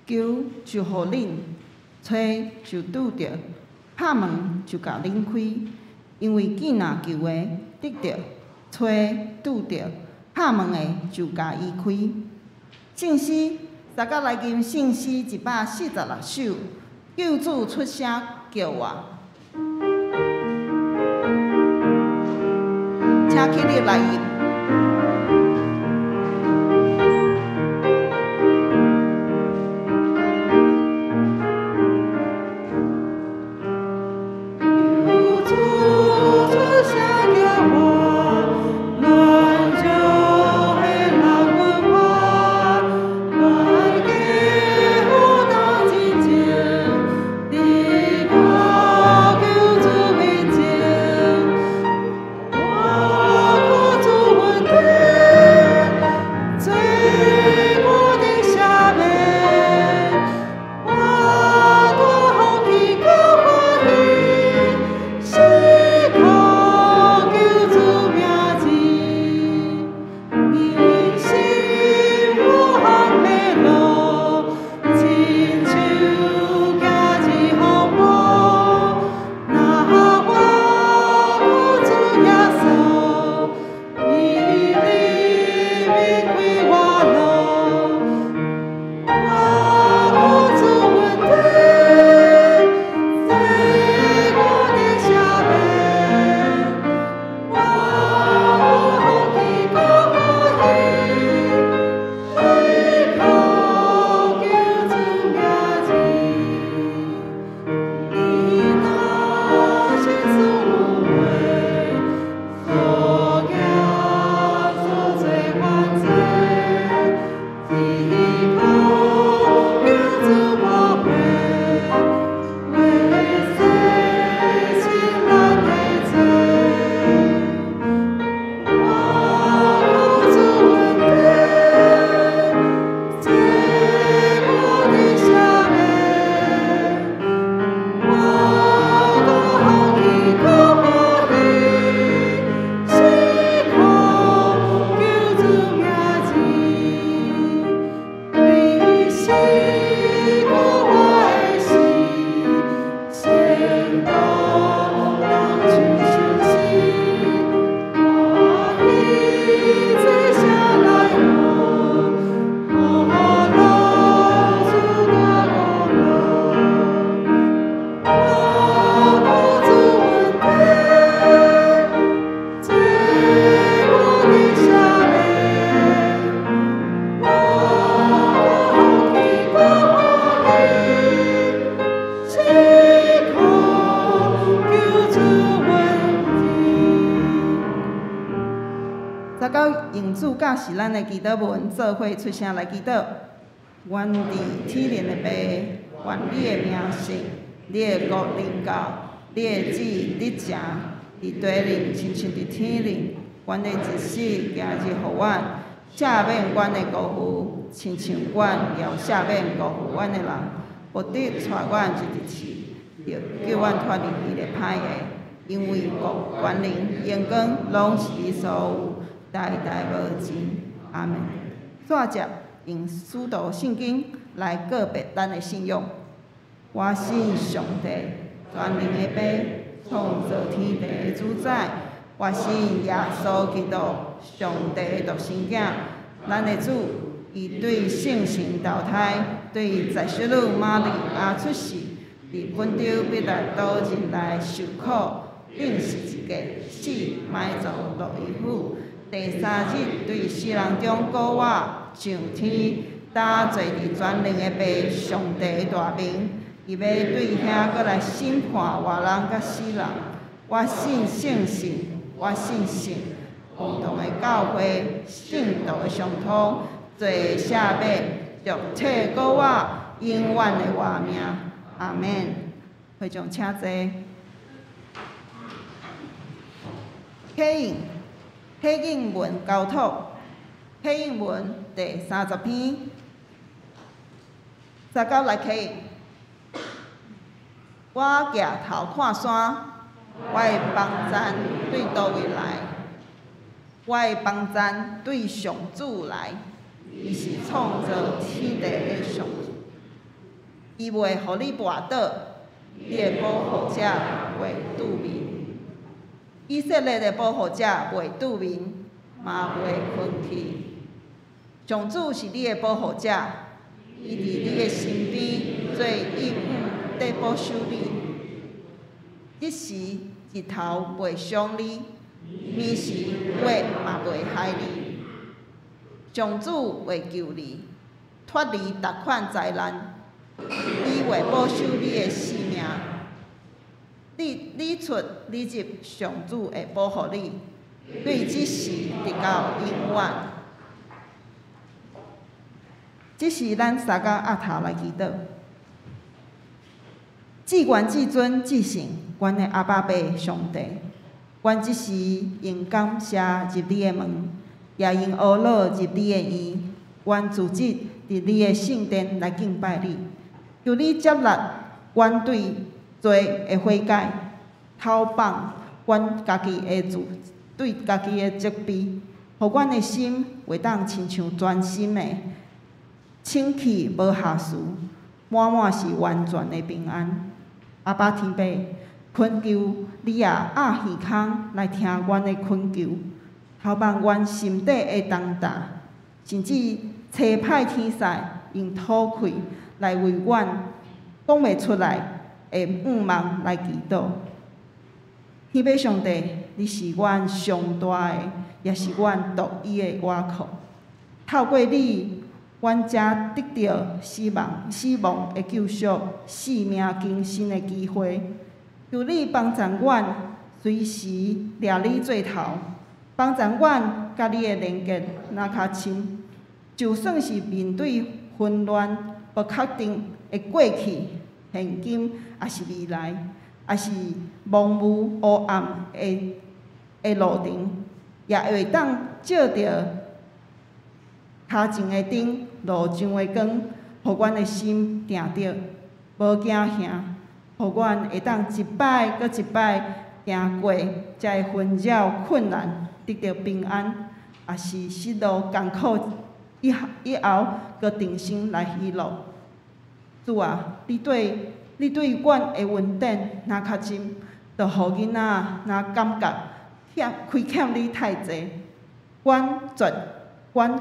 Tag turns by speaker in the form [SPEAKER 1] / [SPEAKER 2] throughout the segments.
[SPEAKER 1] 求就予恁，揣就拄著，拍門就共恁開。因為見若求的得著，揣拄著，拍門的就共伊開。聖詩，大家來吟聖詩146首，救主出聲叫我，請起立來吟。是咱的祈禱文，做伙出聲來祈禱。阮佇天靈的父，願你的名聖，你的國臨到，你的旨意執行，佇地裡親像佇天靈。阮的一時今日予阮，赦免阮的辜負，親像阮也有赦免辜負阮的人。不得帶阮入試，救阮脫離彼个歹的，因為國、權能、榮光，攏是你所有，代代無盡。阿門。煞接用使徒信經來告別咱的信仰。我信上帝，全能的父，創造天地的主宰。我信耶穌基督，上帝的獨生囝，咱的主。伊對聖神投胎，對在聖女瑪利亞出世，佇本丟彼拉多人來受苦，釘十字架，死，埋葬，落地府。第三日對死人中復活，上天，搭坐佇全能的父上帝的大明，伊欲對遐閣來審判活人佮死人。我信聖神，我信聖共同的教會，聖徒的相通，罪赦免，肉體復活，永遠的活命。阿門。會眾請坐。啟應，啟應文交託，啟應文第30篇，三九來啟應。我舉頭看山，我的幫贊對佗位來？我的幫贊對上主來，伊是創造天地的上主。伊袂予你跋倒，你的保護者袂拄眠。以色列的保護者袂拄眠，嘛袂睏去。上主是你的保護者，伊佇你的身邊做永遠佇保守你。日時日頭袂傷你，暝時月嘛袂害你。上主會救你，脫離逐款災難，伊會保守你的性命。你你出你入，上主會保護你，對這時直到永遠。這時咱三個匣頭來祈禱。至懸至尊至聖，阮的阿爸父上帝，阮這時用感謝入你的門，也用呵咾入你的院。阮組織佇你的聖殿來敬拜你，求你接納阮對罪的悔改，偷放阮家己的自對家己的責備，予阮的心會當親像全新的，清氣無瑕疵，滿滿是完全的平安。阿爸天父，懇求你也壓耳孔來聽阮的懇求，偷放阮心底的重擔，甚至差派天使用吐氣來為阮講袂出來的願望來祈禱。天父上帝，你是阮上大的，也是阮獨一的倚靠。透過你，阮才得著死亡的救贖、生命更新的機會。求你幫助阮隨時掠你做頭，幫助阮佮你的連結若較深。就算是面對紛亂、無確定的過去、現今，抑是未來，抑是濃霧烏暗的路程，也會當照著跤前的燈、路上的光，予阮的心定著，無驚嚇，予阮會當一擺閣一擺行過這个紛擾困難，得著平安，抑是失落艱苦以後，閣重新來喜樂。主啊，你對阮的恩典若較深，就予囡仔若感覺虧欠你太濟。阮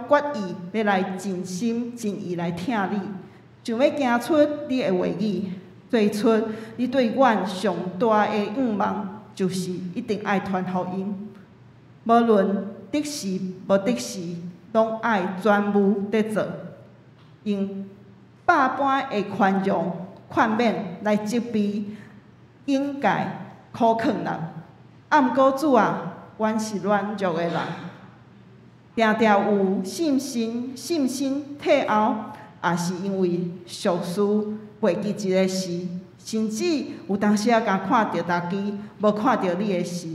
[SPEAKER 1] 決意欲來盡心盡意來疼你，想欲行出你的話語，做出你對阮上大的願望，就是一定愛傳福音。無論得時無得時，攏愛全無佇做，用百般的寬容、勸勉來責備、警戒、苦勸人。啊，毋過主啊，阮是軟弱的人，定定有信心退後，也是因為屬事袂記一个事，甚至有當時仔敢看著家己，無看著你的事。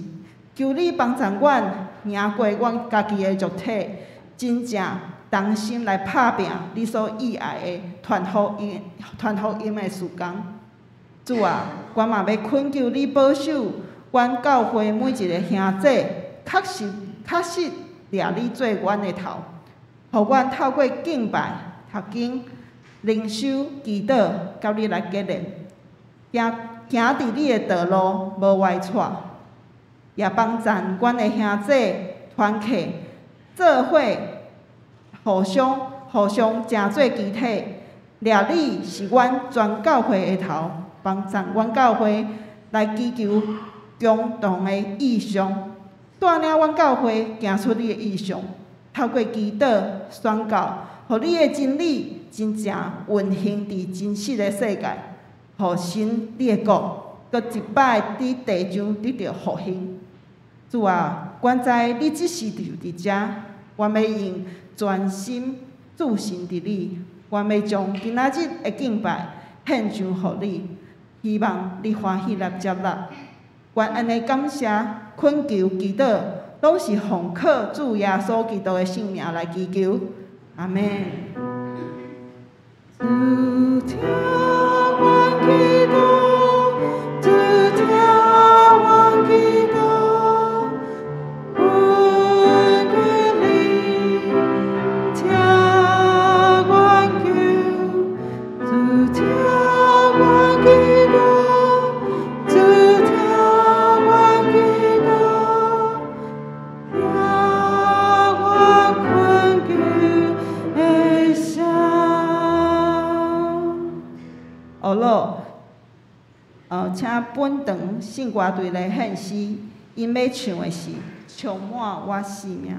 [SPEAKER 1] 求你幫助阮贏過阮家己的肉體，真正同心來拍拚你所意愛的傳福音的事工。主啊，阮嘛欲懇求你保守阮教會每一个兄弟，確實掠你做阮的頭，予阮透過敬拜、讀經、靈修、祈禱，佮你來結連，行行佇你的道路無歪趖，也幫助阮的兄弟團契做伙，互相成做肢體，掠你是阮全教會的頭，幫助阮教會來祈求共同的異象，帶領阮教會行出你的異象，透過祈禱宣告，予你的真理真正運行佇真實的世界，予神你的國閣一擺佇地上得著復興。主啊，阮知你這時就佇遮，阮欲用全心注神佇你，阮欲將今仔日的敬拜獻上予你，希望你歡喜來接納。阮按呢感謝、懇求、祈禱，攏是奉靠主耶穌基督的聖名來祈求。阿們。主聽阮祈禱，主聽阮祈禱，懇求你聽阮求，主聽。阵圣歌队来献诗，𪜶欲唱的是《充满我生命》。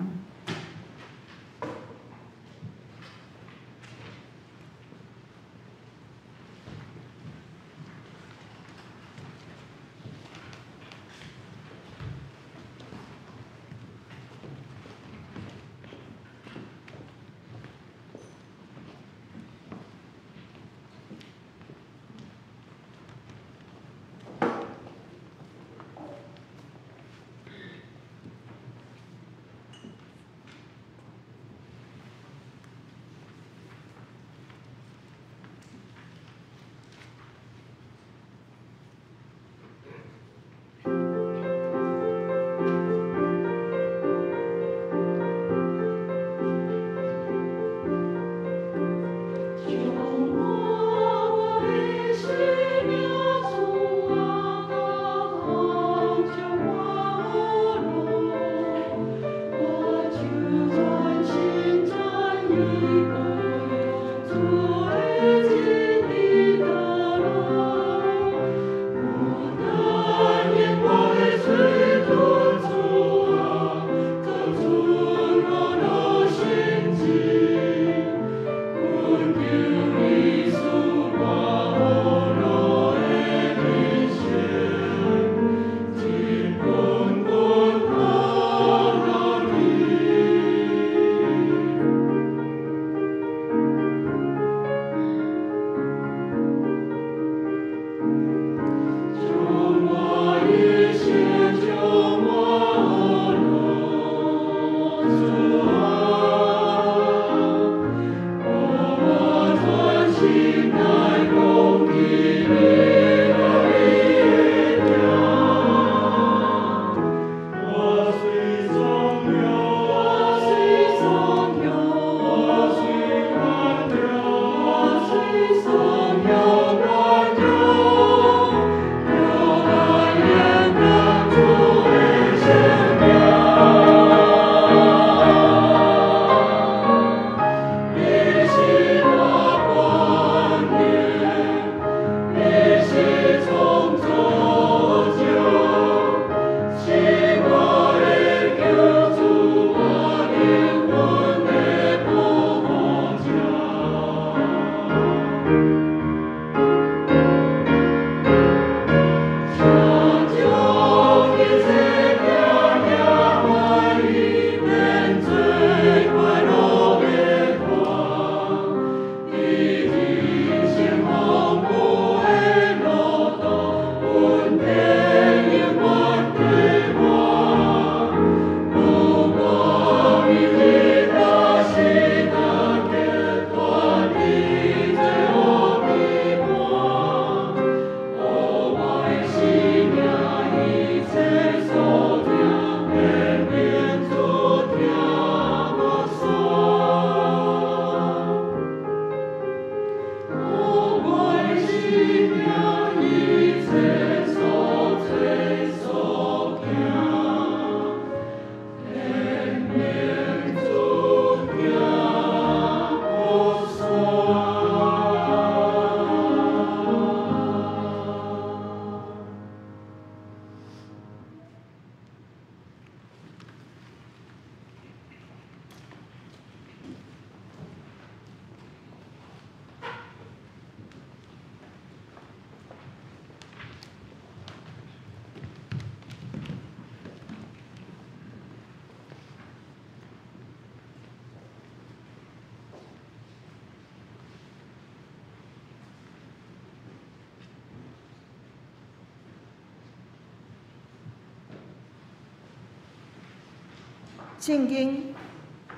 [SPEAKER 1] 圣经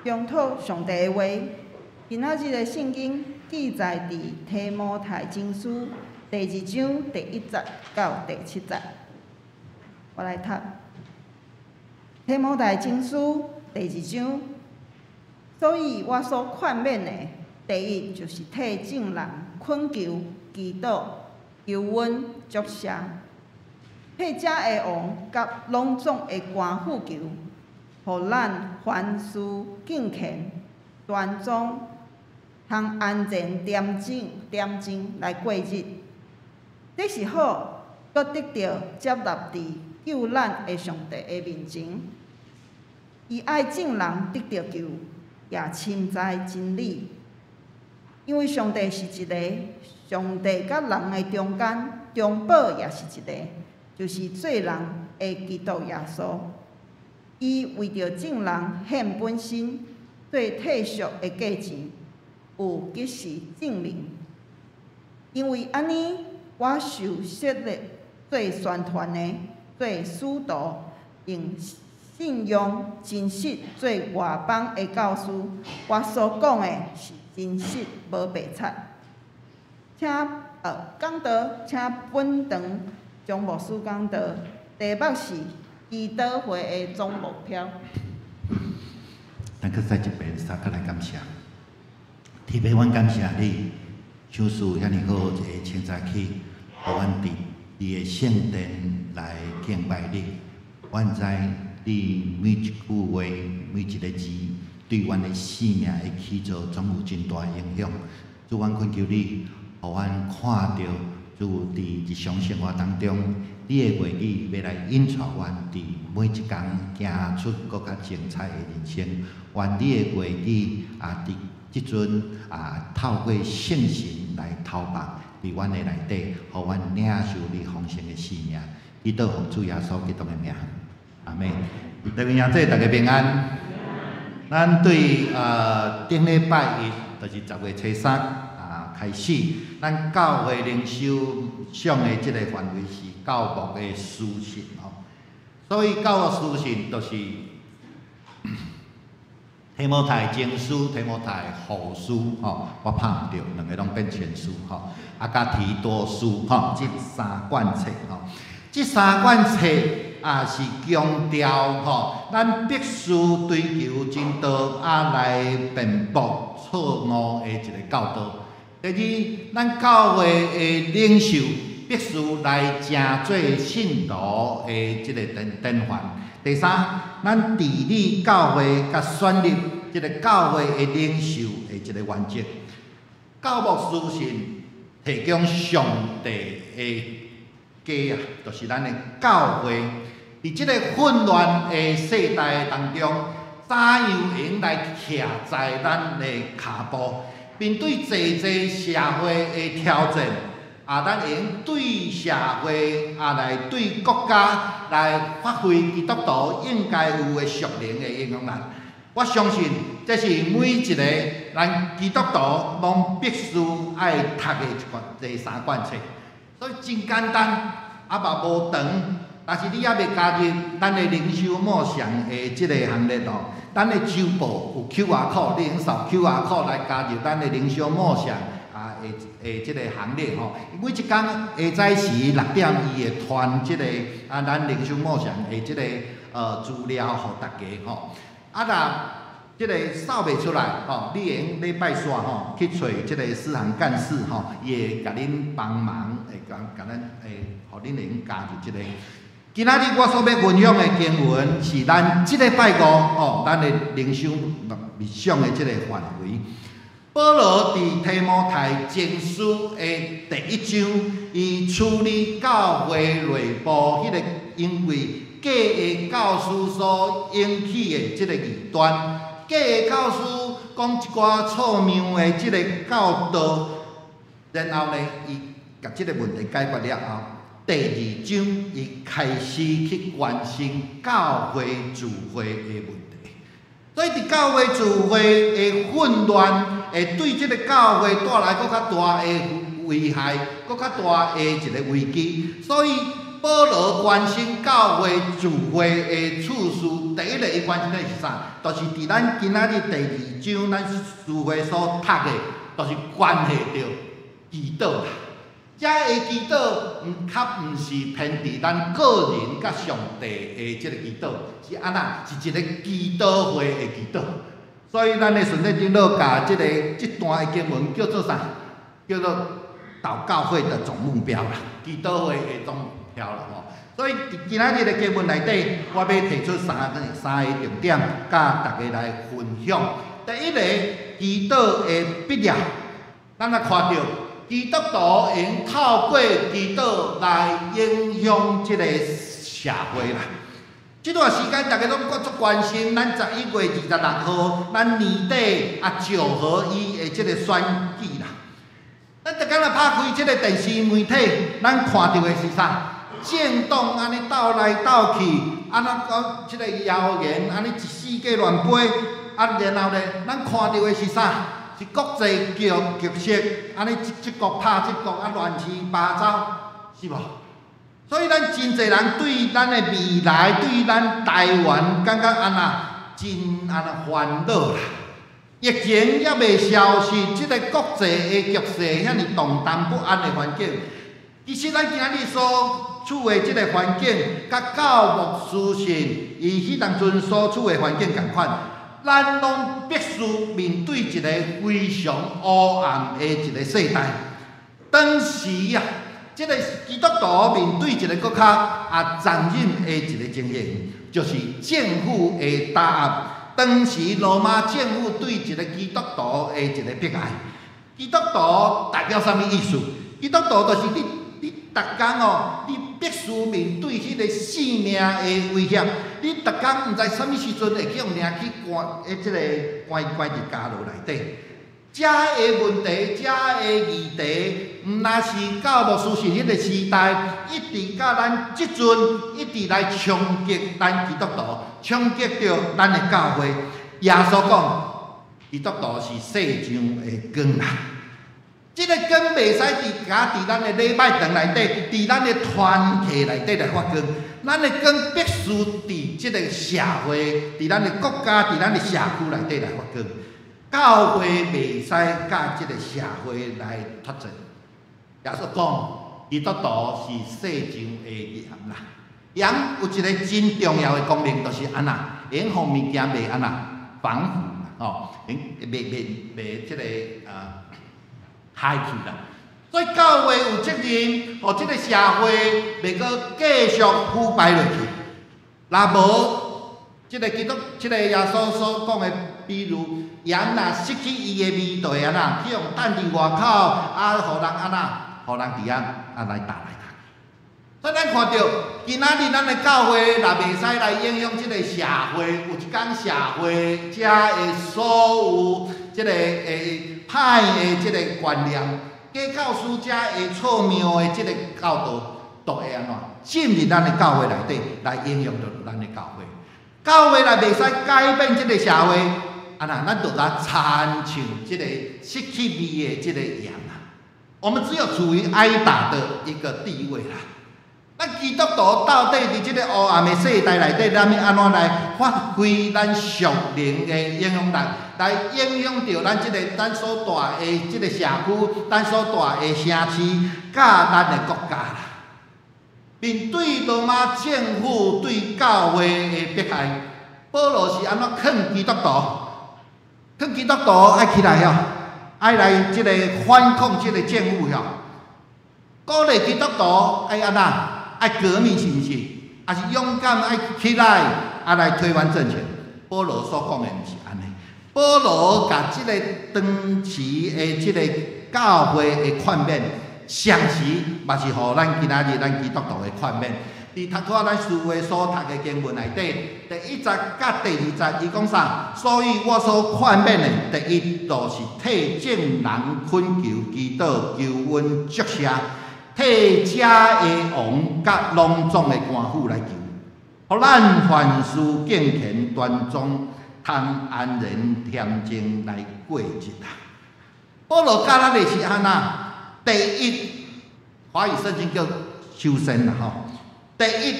[SPEAKER 1] 中托上帝的话，今仔日的圣经记载伫提摩太前书第二章第一节到第七节。我来读提摩太前书第二章。所以我所劝勉的，第一就是替众人恳求、祈祷、求恩、祝谢，替遮的王佮拢总的官府求。予咱凡事敬虔、端庄，通安然恬静、恬静来过日。这是好，閣得著接納佇救咱的上帝的面前。伊愛眾人得著救，也深知真理。因為上帝是一個，上帝佮人的中間中保也是一個，就是做人的基督耶穌。伊為著眾人獻本身，做替贖的價錢，有及時證明。因為按呢，我受設立做宣傳的，做使徒，用信仰真實做外邦的教師。我所講的是真實，無白賊。請講道，請本堂張牧師講道，題目是祈禱會的總目標。
[SPEAKER 2] 咱閣再一遍，相佮來感謝。天父，阮感謝你，賞賜遐爾好一个清早起，予阮佇你的聖殿來敬拜你。阮知你每一句話、每一个字，對阮的生命的起造，總有真大影響。主，阮懇求你，予阮看著主佇日常生活當中，你的話語欲來引帶阮佇每一工行出閣較精彩的人生。願你的話語啊，佇這陣啊，透過聖神來投放佇阮的內底，予阮領受你豐盛的生命。祈禱奉主耶穌基督的名，阿們。弟兄姊妹，大家平安。咱對頂禮拜一，就是10月初3啊開始，咱教會靈修上的這個範圍是教牧的書信吼。所以教牧書信就是提摩太前書、提摩太後書吼，我拍毋著，兩个攏變前書吼，啊，佮提多書吼，這三卷冊吼，這三卷冊啊是強調吼，咱必須追求真道啊來辯駁錯誤的一个教導。第二，咱教會的領袖必須來成做信徒的這个典範。第三，咱治理教會佮選立這个教會的領袖的一个原則。教牧書信提供上帝的家啊，就是咱的教會。佇這个混亂的世代當中，怎樣會用來徛在咱的跤步，面對濟濟社會的挑戰，啊，咱會用對社會啊來對國家來發揮基督徒應該有的屬靈的影響力。我相信這是每一個咱基督徒攏必須愛讀的一卷這三卷冊。所以真簡單，啊嘛無長，但是你猶未加入咱的靈修默想的這个行列哦。咱的週報有 QR code，你會用掃 QR code 來加入咱的靈修默想啊，的這个行列吼。每一工下早時6點，伊會傳這个啊，咱靈修默想的這个資料予大家吼。啊，若這个掃袂出來吼，你會用禮拜四吼去揣這个司行幹事吼，伊會共恁幫忙，會共共咱會，予恁會用加入這个。今仔日我所欲分享的經文是咱這禮拜五吼，咱的靈修默想的這个範圍。保羅佇提摩太前書的第一章，伊處理教會內部彼个因為假的教師所引起的這个異端，假的教師講一寡錯謬的這个教導，然後呢，伊共這个問題解決了後，第二章伊開始去關心教會聚會的問題。所以佇教會聚會的混亂，會對這个教會帶來閣較大的危害，閣較大的一个危機。所以保羅關心教會聚會的次序，第一个伊關心的是啥？就是佇咱今仔日第二章咱書會所讀的，就是關係著祈禱啦。這个祈禱毋較毋是偏佇咱個人佮上帝的這个祈禱，是按怎？是一个祈禱會的祈禱。所以咱的順德長老共這个這段的經文叫做啥？叫做禱告會的總目標啦，祈禱會的總目標啦吼。所以佇今仔日的經文內底，我欲提出三个重點，佮大家來分享。第一个，祈禱的必要，咱來看著。祈基督徒會用透過祈禱來影響這个社會啦。這段時間，大家攏閣足關心咱11月26號，咱年底啊石河伊的這个選舉啦。咱逐工若拍開這个電視媒體，咱看著的是啥？政黨按呢鬥來鬥去，按怎講這个謠言按呢一四界亂飛，啊，然後咧，咱看著的是啥？是國際局勢，按呢這國拍這國，啊亂七八糟，是無？所以咱真濟人對咱的未來，對咱台灣，感覺按怎真按怎煩惱啦。疫情猶未消失，這个國際的局勢遐爾動盪不安的環境，其實咱今仔日所處的這个環境，佮教牧書信伊彼當陣所處的環境仝款，咱攏必須面對一个非常烏暗的一個世代。當時啊，這个基督徒面對一个閣較啊殘忍的一個情形，就是政府的打壓。當時羅馬政府對一個基督徒的一个迫害，基督徒代表啥物意思？基督徒就是你，你逐工哦，你必須面對彼个性命的威脅。你逐工毋知啥物時陣會去予掠去關，的這个關關佇監牢內底。遮的問題，遮的議題，毋若是教牧書信彼个時代，一直到咱這陣，一直來衝擊咱基督徒，衝擊著咱的教會。耶穌講，基督徒是世上的光啦。這个光袂使佇共佇咱的禮拜堂內底，佇咱的團契內底來發光。咱的光必須佇這个社會，佇咱的國家，佇咱的社區內底來發光。教會袂使佮這个社會來脫節。耶穌講，基督徒是世上的鹽啦。鹽有一个真重要的功能，就是按怎，會用予物件袂按怎防腐吼，會袂袂袂這个啊害去啦。所以教會有責任，予這个社會袂閣繼續腐敗落去。若無，這个基督，這个耶穌所講的比喻，鹽若失去伊的味道啊啦，去予擲佇外口，啊，予人按怎，予人佇遐啊來踏來踏去。所以咱看著今仔日咱的教會若袂使來影響這个社會，有一工社會遮的所有這个歹的這个觀念，假教師遮的錯謬的這个教導，都會按怎進入咱的教會內底，來影響著咱的教會。教會若袂使改變這个社會，啊那咱就若親像這个失去味的這个鹽啦。我們只有處於挨打的一個地位啦。咱基督徒到底佇這个黑暗的世代內底，咱欲按怎來發揮咱屬靈的影響力，來影響著咱這个咱所住的這个社區，咱所住的城市，佮咱的國家啦。面對羅馬政府對教會的迫害，保羅是按怎勸基督徒？勸基督徒愛起來哦，愛來這个反抗這个政府吼。鼓勵基督徒愛按怎？愛革命是毋是？抑是勇敢愛起來，啊來推翻政權？保羅所講的毋是按呢。保羅共這个當時的這个教會的勸勉，同時嘛是予咱今仔日咱基督徒的勸勉。佇頭拄仔咱書會所讀的經文內底，第一節佮第二節，伊講啥？所以我所勸勉的，第一就是替眾人懇求、祈禱、求恩、祝謝，替遮的王佮攏總的官府來求，予咱凡事敬虔端莊，通安然恬靜來過日啊。保羅教咱的是按怎？第一，華語聖經叫首先啦吼。第一，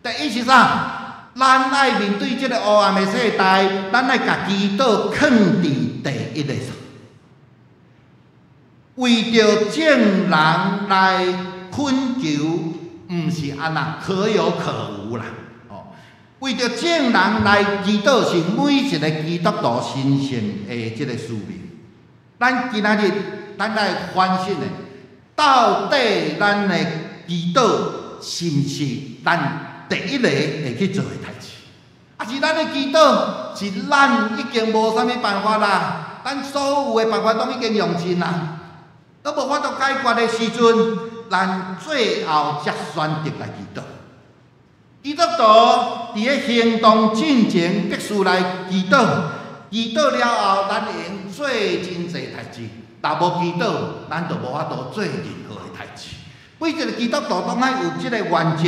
[SPEAKER 2] 第一是啥？咱愛面對這個黑暗的世代，咱愛共祈禱囥佇第一个。為著眾人來懇求，毋是按怎可有可無啦。哦，為著眾人來祈禱，是每一个基督徒神聖的這个使命。咱今仔日，咱來反省的，到底咱的祈禱是毋是咱第一个會去做的代誌？抑是咱的祈禱是咱已經無啥物辦法啦，咱所有的辦法攏已經用盡啦。都無法度解決的時陣，咱最後才選擇來祈禱。基督徒佇咧行動進前，必須來祈禱。祈禱了後，咱會用做真濟代誌。若無祈禱，咱就無法度做任何的代誌。每一個基督徒攏愛有這個原則，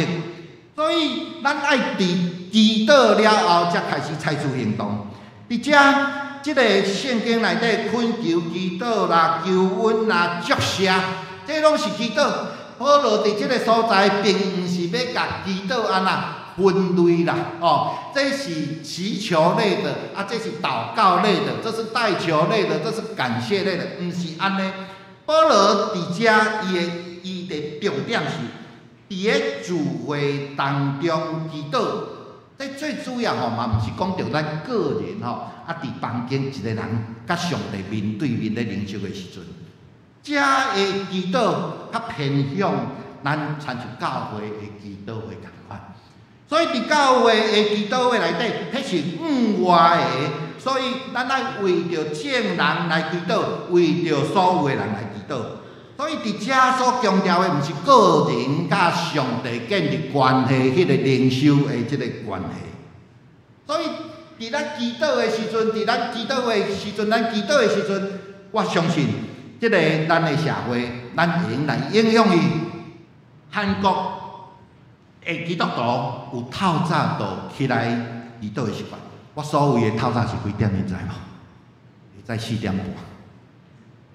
[SPEAKER 2] 所以咱愛佇祈禱了後，才開始採取行動。佇遮，這个聖經內底懇求祈禱啦、求恩啦、祝謝，這攏是祈禱。保羅佇這个所在，並毋是欲共祈禱按怎分類啦，哦，這是祈求類的，啊，這是禱告類的，這是代求類的，這是感謝類的，毋是按呢。保羅佇遮伊的重點是，佇咧聚會當中祈禱，這最主要吼嘛，毋是講著咱個人吼，啊，佇房間一個人佮上帝面對面咧靈修的時陣，遮的祈禱較偏向咱親像教會的祈禱會仝款。所以佇教會的祈禱會內底，彼是額外的，所以咱愛為著眾人來祈禱，為著所有的人來祈禱。所以佇遮所強調的，毋是個人佮上帝建立關係，彼个靈修的這个關係。所以佇咱祈禱的時陣，佇咱祈禱的時陣，咱祈禱的時陣，我相信這个咱的社會，咱會用來影響伊。韓國的基督徒有透早就起來祈禱的習慣。我所謂的透早是幾點？你知無？早4點半、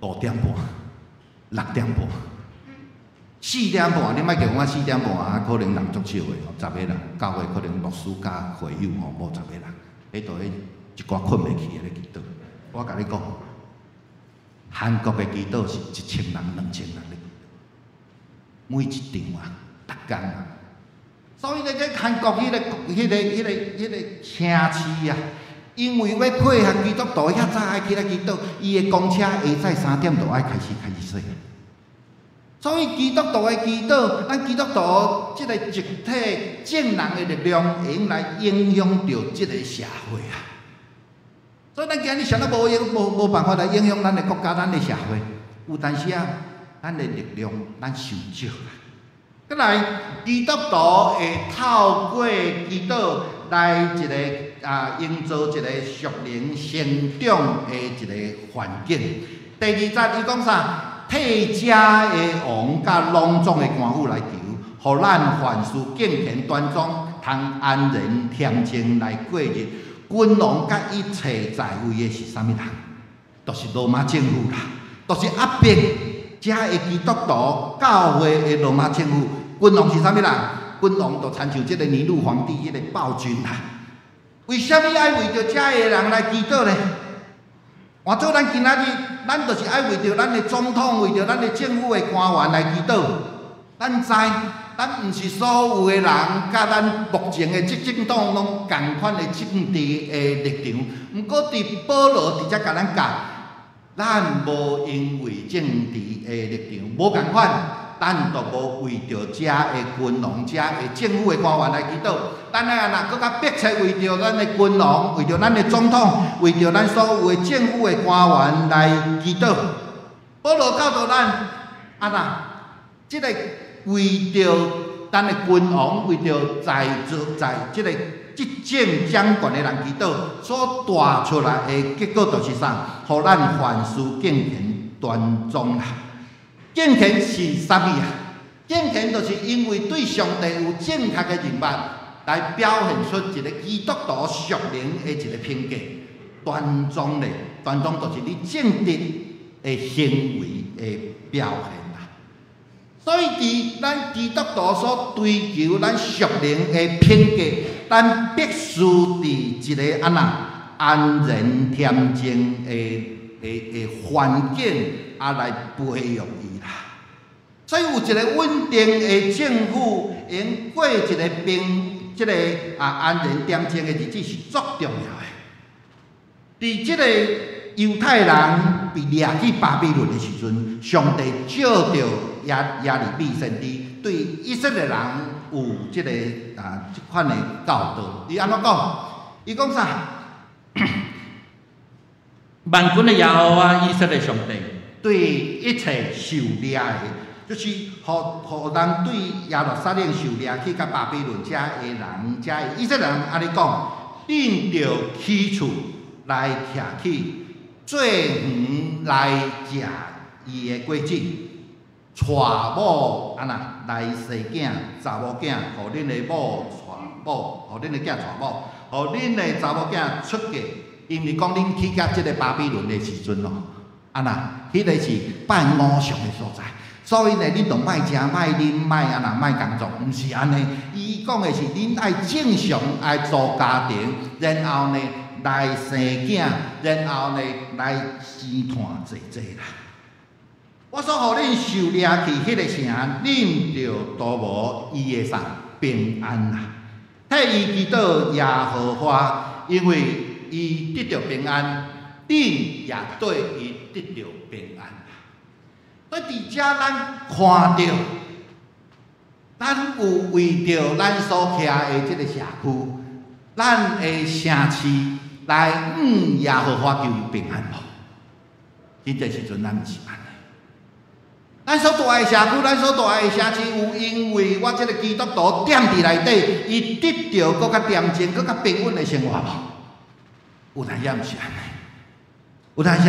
[SPEAKER 2] 5點半、6點半、四點半。你莫叫我四點半啊，可能人足少的，十个人，教會可能牧師佮會友吼，無十個人，彼度彼一寡睏袂去的咧祈禱。我共你講，韓國的祈禱是1000人、2000人咧祈禱，每一場啊，逐工啊。所以咧，這韓國彼个城市啊，因為欲配合基督徒遐早愛起來祈禱，伊的公車下早3點就愛開始駛。所以基督徒的祈禱，咱基督徒這个集體眾人的力量，會用來影響著這個社會啊。所以咱今日啥都無用，無辦法來影響咱的國家、咱的社會。有當時啊，咱的力量咱傷少啦。閣來，基督徒會透過祈禱來一个啊，營造一個屬靈成長的一个環境。第二節，伊講啥？替遮的王佮攏總的官府來求，予咱凡事敬虔端莊，通安然恬靜來過日。君王佮一切在位的是啥物人？就是羅馬政府啦，就是壓迫遮的基督徒教會的羅馬政府。君王是啥物人？君王就親像這个尼祿皇帝彼个暴君啦。為啥物愛為著遮的人來祈禱呢？換做咱今仔日，咱就是愛為著咱的總統、為著咱的政府的官員來祈禱。咱知，咱毋是所有的人，佮咱目前的執政黨攏仝款的政治的立場。毋過，佇保羅佇遮共咱教，咱無因為政治的立場無仝款，咱就無為著遮的君王、遮的政府的官員來祈禱。咱愛按怎閣較迫切為著咱的君王、為著咱的總統、為著咱所有的政府的官員來祈禱。保羅教導咱，按怎？這个為著咱的君王、為著在座在這个執政掌權的人祈禱，所帶出來的結果就是啥？予咱凡事敬虔端莊啦。敬虔是啥物啊？敬虔就是因為對上帝有正確的認識，來表現出一個基督徒屬靈的一個品格。端莊咧，端莊就是你正直的行為的表現啦。所以，佇咱基督徒所追求咱屬靈的品格，咱必須佇一个按怎安然恬靜的環境啊來培育伊啦。所以有一個穩定的政府，用過一個平、這个啊安然恬靜的日子是足重要的。佇這個猶太人被掠去巴比倫的時陣，上帝借著耶利米先知對以色列人有這个啊這款的教導。伊按怎講？伊講啥？
[SPEAKER 3] 萬軍的耶和華以色列上帝，
[SPEAKER 2] 對一切受掠的，就是予予人對耶路撒冷受掠去到巴比倫遮的人，遮的以色列人按呢講，恁著起厝來徛起，做園來食伊的果子，娶某按那來生囝，查某囝，予恁的某娶某，予恁的囝娶某，予恁的查某囝出嫁。因為講恁去到這个巴比倫的時陣哦，按那，彼个是拜偶像的所在，所以呢，恁就莫食、莫啉、莫按那、莫工作，毋是按呢。伊講的是恁愛正常愛組家庭，然後呢來生囝，然後呢來生湠濟濟啦。我所予恁受掠去彼个城，恁就都無伊的啥平安啦。替伊祈禱耶和華，因為伊得著平安，恁也綴伊得著平安。所以佇遮咱看著，咱有為著咱所徛的這个社區，咱的城市來向耶和華求平安無？真濟時陣咱毋是按呢。咱所蹛的社區，咱所蹛的城市，有因為我這个基督徒踮佇內底，伊得著閣較恬靜、閣較平穩的生活無？有當時毋是按呢，有當時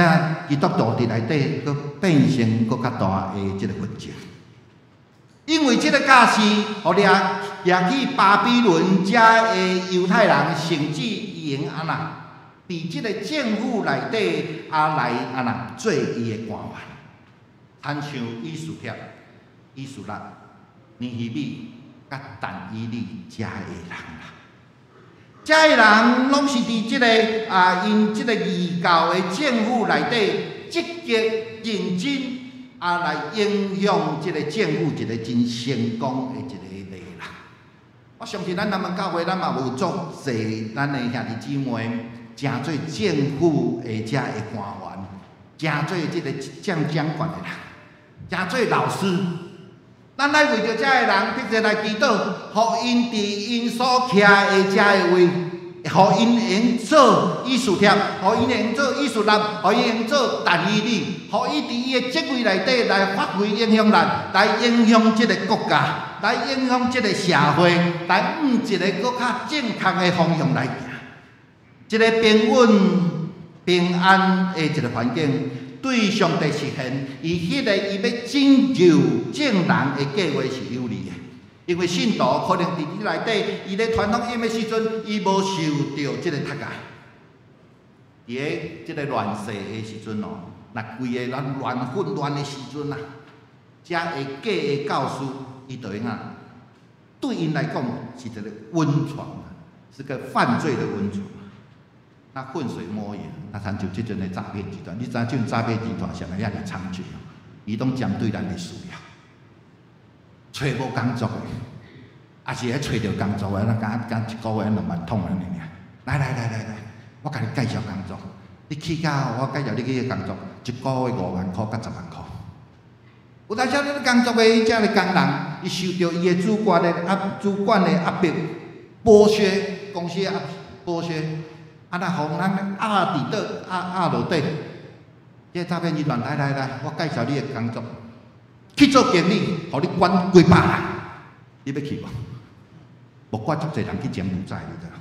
[SPEAKER 2] 基督徒佇內底，閣變成閣較大的這个紛爭。因為這个教示，予掠掠去巴比倫遮的猶太人，甚至會用按那，佇這个政府內底啊來按那做伊的官員，親像以斯帖、以斯拉、尼希米、佮但以理遮的人啦。遮的人攏是佇這个啊，𪜶這个異教的政府內底積極認真啊，來影響這个政府一个真成功的一个例啦。我相信咱南門教會，咱嘛有足濟咱的兄弟姊妹，誠做政府的遮的官員，誠做這个掌掌權的人，誠做老師。咱愛為著遮的人，特別來祈禱，予𪜶佇𪜶所徛的遮的位，予𪜶會用做以斯帖，予𪜶會用做以斯拉，予𪜶會用做但以理，予伊佇伊的職位內底來發揮影響力，來影響這个國家，來影響這个社會，來向一个閣較正確的方向來行。一个平穩、平安的一个環境，對上帝實現伊彼个伊欲拯救眾人的計劃是有利的。因為信徒可能佇這內底，伊咧傳福音的時陣，伊無受著這个踢害。佇咧這个亂世的時陣哦，若規个咱亂混亂的時陣啊，遮的假的教師，伊就會按對𪜶來講是一个溫床啊，是個犯罪的溫床。那渾水摸魚，那親像這陣的詐騙集團，你知影這種詐騙集團啥物遐爾猖獗哦？伊攏針對咱的需要，揣無工作的，抑是咧揣著工作的，咱敢敢一个月兩萬通按呢爾。來來來來來，我共你介紹工作，你去到我介紹你去彼工作，一个月5萬箍佮10萬箍。有當時咧工作的遮个工人，伊受著伊的主管的壓迫、剝削，公司壓剝削。啊，若予咱壓佇倒，壓壓落底，這個詐騙集團來來來，我介紹你的工作，去做經理，予你管幾百人，你欲去無？無怪足濟人去柬埔寨，你知無？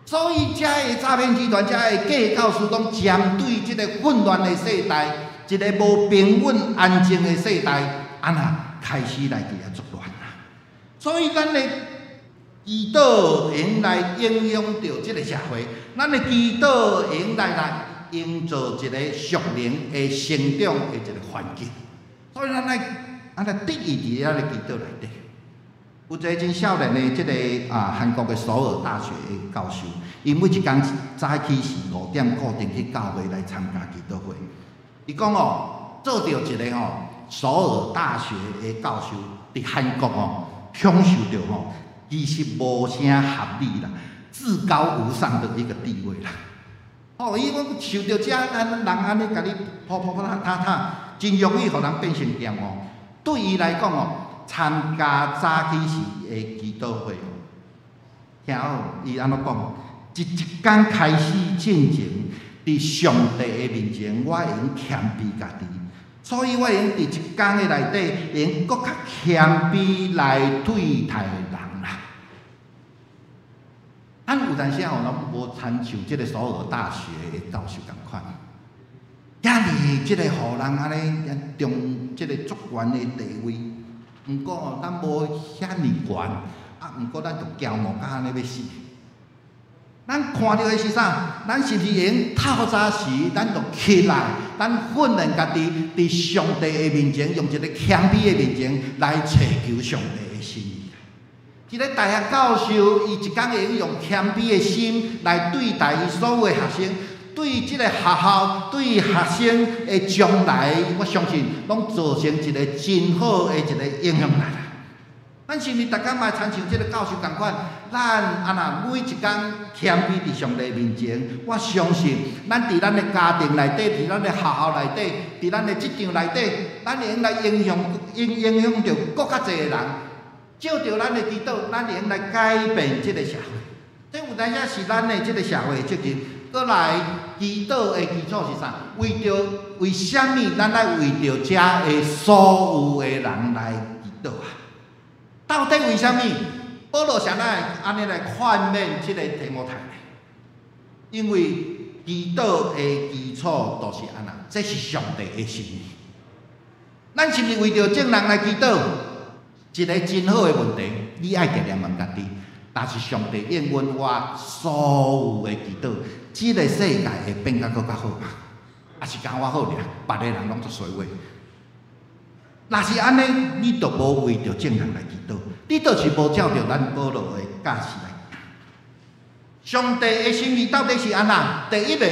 [SPEAKER 2] 所以，遮个詐騙集團，遮个假教師，攏針對這个混亂的世代，一个無平穩安靜的世代，按那開始來佇遐作亂啊！所以，咱的祈禱會用來影響著這个社會，咱的祈禱會用來來營造一个屬靈的成長的一个環境。所以，咱愛按呢得意佇咱的祈禱內底。有一个真少年的這个啊，韓國的首爾大學的教授，伊每一工早起時5點固定去教會來參加祈禱會。伊講哦，做著一个吼首爾大學的教授，佇韓國哦，享受著吼，其實無啥合理啦，至高無上的一個地位啦。哦，伊講受著遮咱人按呢共你噗噗噗踏踏，真容易予人變成厭惡。對伊來講哦，參加早起時的祈禱會，聽好，伊按怎講？一一工開始進前，佇上帝的面前，我會用謙卑家己，所以我會用佇一工的內底，會用閣較謙卑來對待人啦。咱有當時吼，攏無親像這个首爾大學的教授仝款，遐爾這个予人按呢重這个足懸的地位。毋過吼，咱無遐爾懸，啊，毋過咱就驕傲甲按呢欲死。咱看著的是啥？咱是毋是會用透早時，咱就起來，咱訓練家己，佇上帝的面前，用一个謙卑的面前來尋求上帝的心意。一个大學教授，伊一工會用謙卑的心來對待伊所有的學生，對這個學校、對學生的將來，我相信攏造成一個真好的一個影響力啦。咱是毋是逐工嘛親像這個教授仝款？咱啊若每一工謙卑佇上帝面前，我相信咱佇咱的家庭內底，佇咱的學校內底，佇咱的職場內底，咱會用來影響影響著閣較濟的人。藉著咱的祈禱，咱會用來改變這個社會。這有當時是咱的這個社會的責任。閣來祈禱的基礎是啥？為著為啥物？咱愛為著遮的所有的人來祈禱啊？到底為啥物？保羅啥來按呢來勸勉這個提摩太呢？因為祈禱的基礎就是按呢，這是上帝的心意。咱是毋是為著眾人來祈禱？一個真好的問題，你愛定定問家己。但是上帝應允我所有的祈禱，這個世界會變甲閣較好嗎？抑是敢我好爾，別个人攏做衰話。若是按呢，你就無為著眾人來祈禱，你就是無照著咱保羅的教示來行。上帝的心意到底是按怎？第一个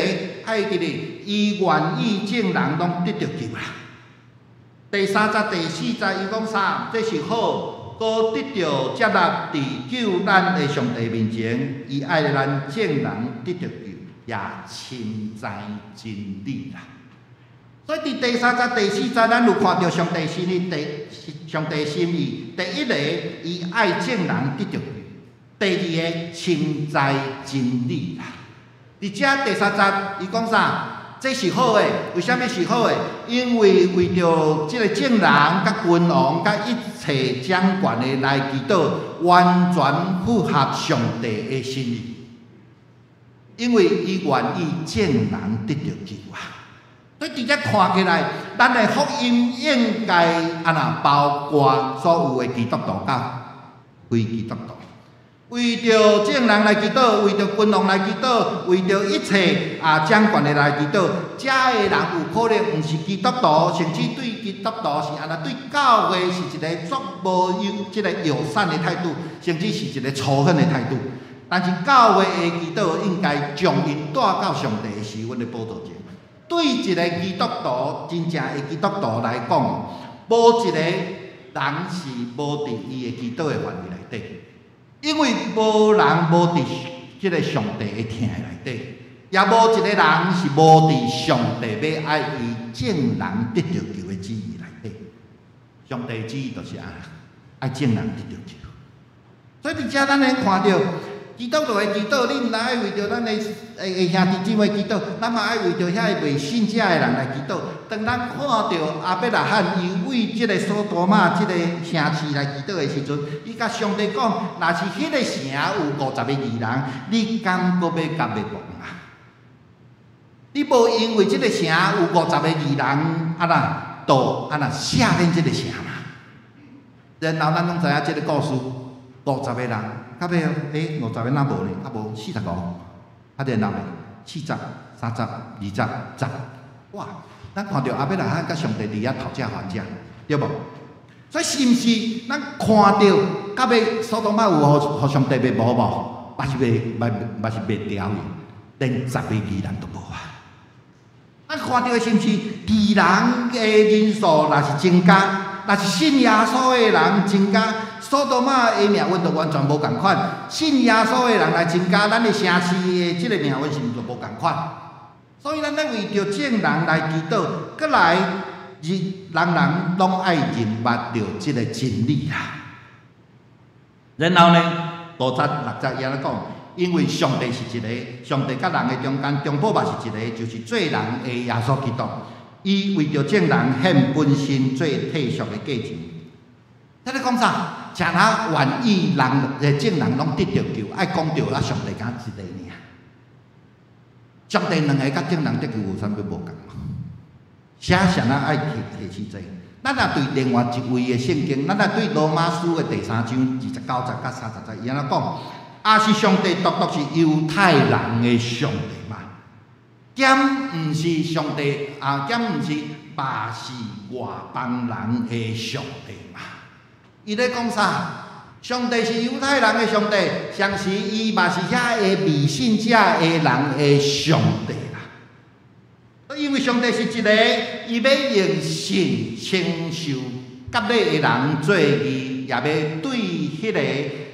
[SPEAKER 2] 愛記得，伊願意眾人攏得著救啦。第三節、第四節，伊講啥？這是好，閣得著接納佇救咱的上帝面前，伊愛咱眾人得著救，也深知真理啦。所以佇第三節、第四節，咱有看著上帝心意，第上帝心意。第一个，伊愛眾人得著救；第二个，深知真理啦。佇遮第三節，伊講啥？這是好的，為啥物是好的？因為為著這個眾人、佮君王、佮一切掌權的來祈禱，完全符合上帝的心意。因為伊願意眾人得著救啊！所以佇遮看起來，咱的福音應該按怎包括所有的基督徒佮非基督徒。為著眾人來祈禱，為著君王來祈禱，為著一切啊掌權的來祈禱，遮的人有可能毋是基督徒，甚至對基督徒是按怎對教會是一个足無友這个友善的態度，甚至是一个仇恨的態度。但是教會的祈禱應該將𪜶帶到上帝的施恩的寶座前。對一个基督徒，真正的基督徒來講，無一个人是無佇伊的祈禱的範圍內底。因為無人無佇這个上帝的疼的內底，也無一个人是無佇上帝欲愛伊眾人得著救的旨意內底。上帝的旨意就是按呢，愛眾人得著救。所以佇遮咱會看著基督徒的祈禱，你毋但愛為著咱的兄弟姊妹祈禱，咱嘛愛為著遐个未信者的人來祈禱。當咱看著亞伯拉罕伊為這个所多瑪這个城市來祈禱的時陣，伊共上帝講：若是彼个城有五十個義人，你敢閣欲共滅亡嗎？你無因為這个城有五十個義人，按怎就按怎赦免這个城嗎？然後咱攏知影這个故事，五十個人，到尾五十個哪無呢？啊無45，啊然後呢？40、30、20、10，哇！咱看著亞伯拉罕佮上帝佇遐討價還價，對無？所以是毋是咱看著到尾所多瑪有予上帝滅亡無？嘛是袂，嘛嘛是滅掉去，連十个義人都無啊！咱看著的是毋是義人的人數若是增加，若是信耶穌的人增加，所多瑪的命運就完全無仝款。信耶穌的人來增加，咱的城市的這个命運是毋是就無仝款？所以咱咧為著眾人來祈禱，閣來人人攏愛認捌著這个真理啦。然後呢，五節六節伊按呢講，因為上帝是一个，上帝佮人的中間中保嘛是一个，就是做人的耶穌基督。伊為著眾人獻本身做替贖的價錢。這咧講啥？誠若願意人眾人攏得著救，愛講著啊，上帝敢一個爾。上帝兩个佮眾人得救有啥物無仝？啥啥若愛提提起這個？咱若對另外一位的聖經，咱若對羅馬書的第三章29節佮30節，伊按怎講？抑是上帝獨獨是猶太人的上帝嗎？敢毋是上帝啊？敢毋是嘛是外邦人的上帝嗎？伊咧講啥？上帝是猶太人的上帝，同時伊嘛是遐个未信者的人的上帝啦。因為上帝是一个，伊欲用信稱受割禮的人做義，也欲對彼個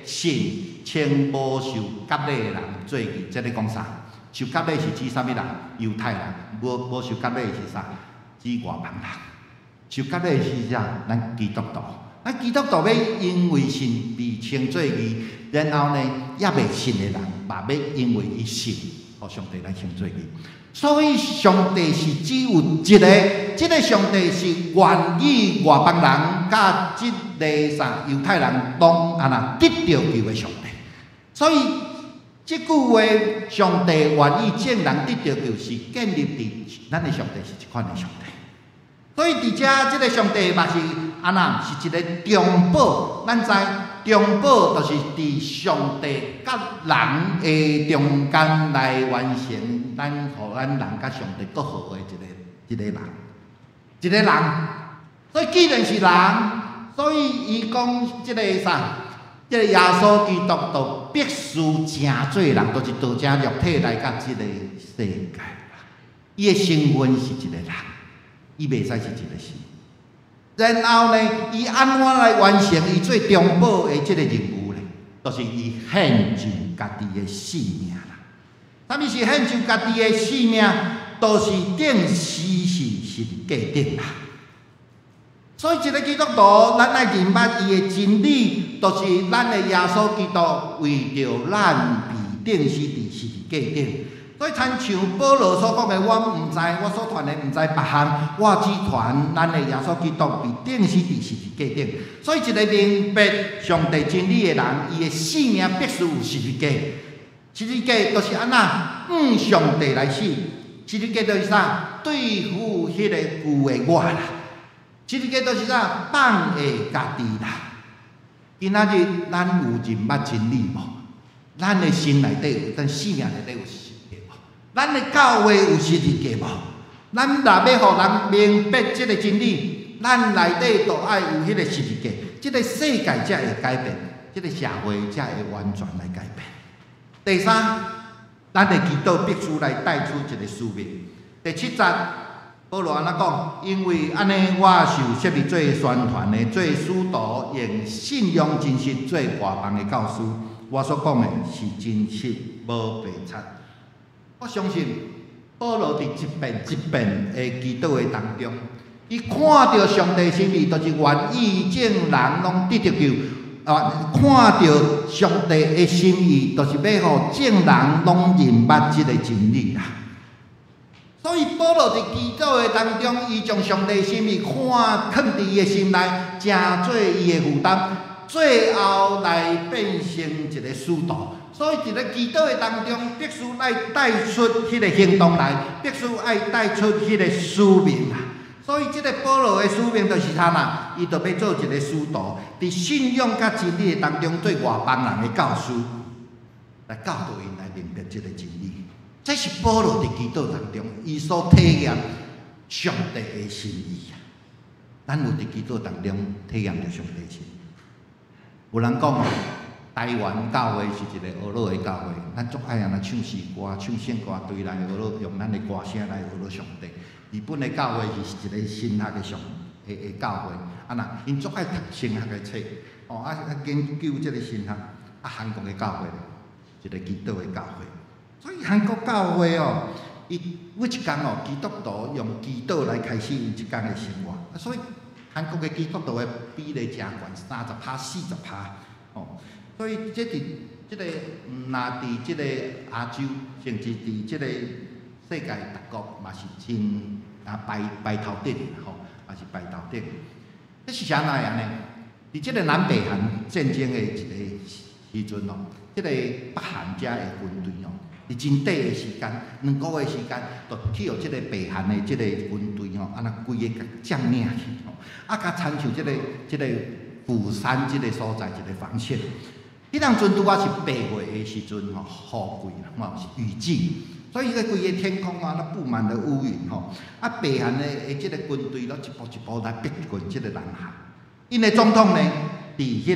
[SPEAKER 2] 信稱無受割禮的人做義。這咧講啥？受割禮是指啥物人？猶太人。無受割禮是啥？指外邦人。受割禮是啥？咱基督徒。咱基督徒欲因為信被稱做義，然後呢，猶未信的人嘛欲因為伊信，予上帝來稱做義。所以上帝是只有一个，這个上帝是願意外邦人佮這个啥猶太人攏按怎得著救的上帝。所以這句話，上帝願意眾人得著救，是建立佇咱的上帝是這款的上帝。所以佇遮，這个上帝嘛是按怎，是一个中保。咱知中保就是佇上帝佮人的中間來完成咱，予咱人佮上帝閣和的一個人，一個人。所以既然是人，所以伊講這个啥，這个耶穌基督就必須成做人，就是道成肉體來到這个世界。伊的身份是一個人，伊袂使是一個神。然後呢，伊按怎來完成伊做中保的這个任務呢？就是伊獻上家己的性命啦。啥物是獻上家己的性命？就是釘死佇十字架頂啦。所以，一个基督徒，咱愛認捌伊的真理，就是咱的耶穌基督為著咱被釘死佇十字架頂。所以，親像保羅所講的，我毋知，我所傳的毋知別項，我只傳咱的耶穌基督被釘死佇十字架頂。所以，一个明白上帝真理的人，伊的性命必須有十字架。十字架就是按怎，向上帝來死。十字架就是啥？對付彼个舊的我啦。十字架就是啥？放下家己啦。今仔日咱有認捌真理無？咱的心內底有，咱生命內底有十字架無？咱的教會有十字架無？咱若欲予人明白這个真理，咱內底都愛有彼個十字架，這个世界才會改變，這个社會才會完全來改變。第三，咱的祈禱必須來帶出一個使命。第七節，保羅按怎講？因為按呢，我受設立做宣傳的，做使徒，用信仰真實做外邦的教師。我所講的是真實，無白賊。我相信保羅佇一遍一遍的祈禱的當中，伊看著上帝心意，就是願意眾人攏得著救。啊，看著上帝的心意，就是欲予眾人攏認捌這个真理啦。所以保羅佇祈禱的當中，伊將上帝心意看囥佇伊的心內，成做伊的負擔，最後來變成一个使徒。所以佇咧祈禱的當中，必須愛帶出彼个行動來，必須愛帶出彼个使命啦。所以這个保羅的使命就是啥啦？伊就欲做一个使徒，佇信仰佮真理的當中，做外邦人的教師，來教導𪜶來明白這个真理。這是保羅佇祈禱當中，伊所體驗上帝的心意啊。咱有佇祈禱當中體驗著上帝心意。有人講哦，台灣教會是一个呵咾的教會，咱足愛按呢唱詩歌、唱聖歌，對來呵咾，用咱的歌聲來呵咾上帝。日本的教會是一个神學的上的的教會，啊若𪜶足愛讀神學的冊，哦啊研究這个神學。啊，韓國的教會咧，一个祈禱的教會。所以韓國教會哦，伊每一工哦，基督徒用祈禱來開始𪜶一工的生活。啊，所以韓國的基督徒的比例誠懸，30%、40%，哦。所以這佇這个毋若佇這个亞洲，甚至佇這个世界各國嘛是真啊排排頭頂吼，嘛是排頭頂。這是啥來按呢？佇這个南北韓戰爭的一个時陣哦，這个北韓遮的軍隊哦，佇真短的時間，2個月時間，就去予這个北韓的這个軍隊吼，按呢規个共佔領去吼，啊，共親像這個釜山這个所在一个防線。彼當陣拄仔是8月的時陣吼，雨季啦，吼是雨季，所以個規个天空啊，都布滿了烏雲吼。啊，北韓的這个軍隊攏一步一步來逼近這个南韓。𪜶的總統呢，佇彼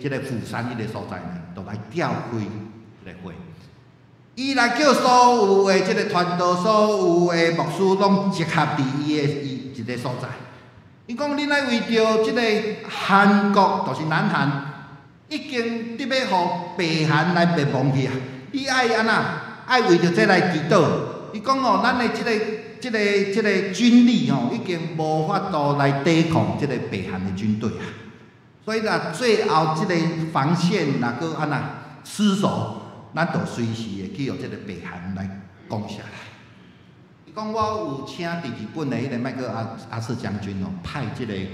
[SPEAKER 2] 個釜山彼个所在呢，就來召開一個會，伊來叫所有的這个傳道、所有的牧師攏集合佇伊的伊一个所在。伊講恁愛為著這个韓國，就是南韓，已經得欲予北韓來滅亡去啊！你愛按怎？愛為著這來祈禱。伊講哦，咱的這個軍力吼，已經無法度來抵抗這個北韓的軍隊啊！所以啦，最後這個防線若閣按怎失守，咱就隨時會去予這個北韓來攻下來。伊講我有請佇日本的彼個麥克阿瑟將軍哦，派這個100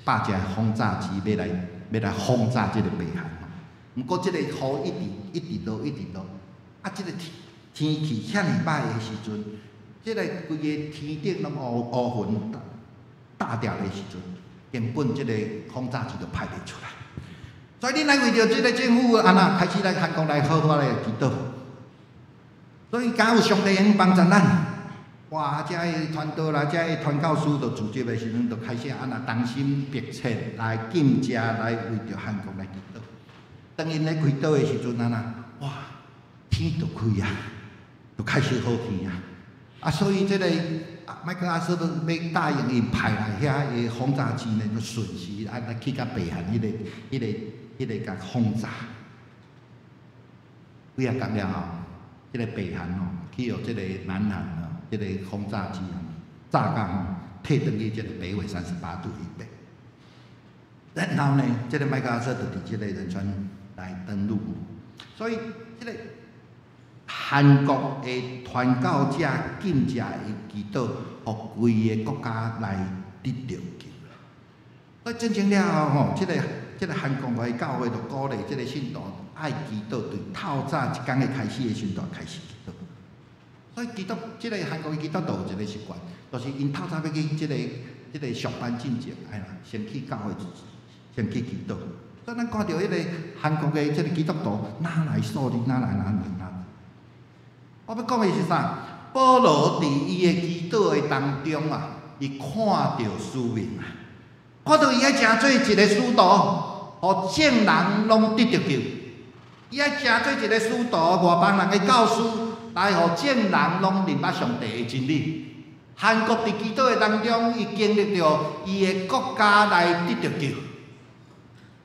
[SPEAKER 2] 架轟炸機欲來轟炸這個北韓。毋過這個雨一直一直落，一直落，啊，這個天天氣遐爾歹的時陣，這個規个天頂攏烏烏雲罩牢的時陣，根本這個轟炸機就派袂出來。所以恁愛為著這個政府按怎開始來韓國來好好來祈禱。所以敢有上帝會用幫助咱？哇！遮的傳道啦，遮的傳教士就組織的時陣，就開始按怎同心迫切來禁食，來為著韓國來祈禱。當𪜶咧祈禱的時陣，按怎哇，天就開啊，就開始好天啊！啊，所以這個麥克阿瑟都欲答應𪜶派來遐的轟炸機呢，就順時啊來去共北韓彼個共轟炸。幾仔工了後，這個北韓哦，去予這個南韓哦，這個轟炸機啊，炸甲吼，退轉去這個北緯38度以北。然後呢，這個麥克阿瑟就佇這個仁川來登陸。所以這個韓國的傳教者禁食的祈禱，予規个國家來得著救。所以戰爭了後吼，這個韓國的教會就鼓勵這個信徒愛祈禱，對透早一工的開始的時陣就開始祈禱。所以基督這個韓國的基督徒有一個習慣，就是𪜶透早欲去這個上班進前，哎啦，先去教會，先去祈禱。所以咱看著彼個韓國的這個基督徒，哪來數字，哪來哪來哪。我欲講的是啥？保羅佇伊的祈禱的當中啊，伊看著使命啊，看著伊愛成做一個使徒，予眾人攏得著救。伊愛成做一個使徒，外邦人的教師，來予眾人攏認捌上帝的真理。韓國佇祈禱的當中，伊經歷著伊的國家來得著救。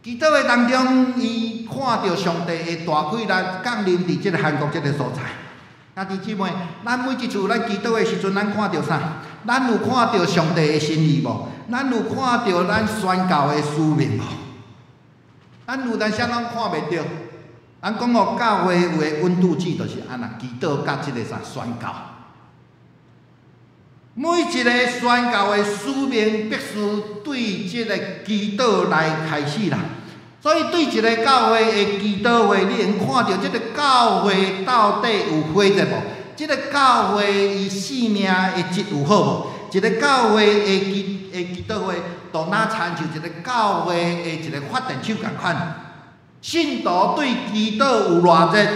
[SPEAKER 2] 祈禱的當中，伊看著上帝的大氣力降臨佇這個韓國這個所在。兄弟姊妹，咱每一次咱祈禱的時陣，咱看著啥？咱有看著上帝的心意無？咱有看著咱宣教的使命無？咱有當時攏看袂著。咱講哦，教會有的溫度計就是按怎祈禱佮這個啥宣教。每一个宣教的使命，必須對這个祈禱來開始啦。所以，對一个教會的祈禱會，你會看著這个教會到底有火熱無？這个教會伊生命的質有好無？一个教會的祈禱會，就若親像一个教會的一个發電廠仝款。信徒對祈禱有偌熱，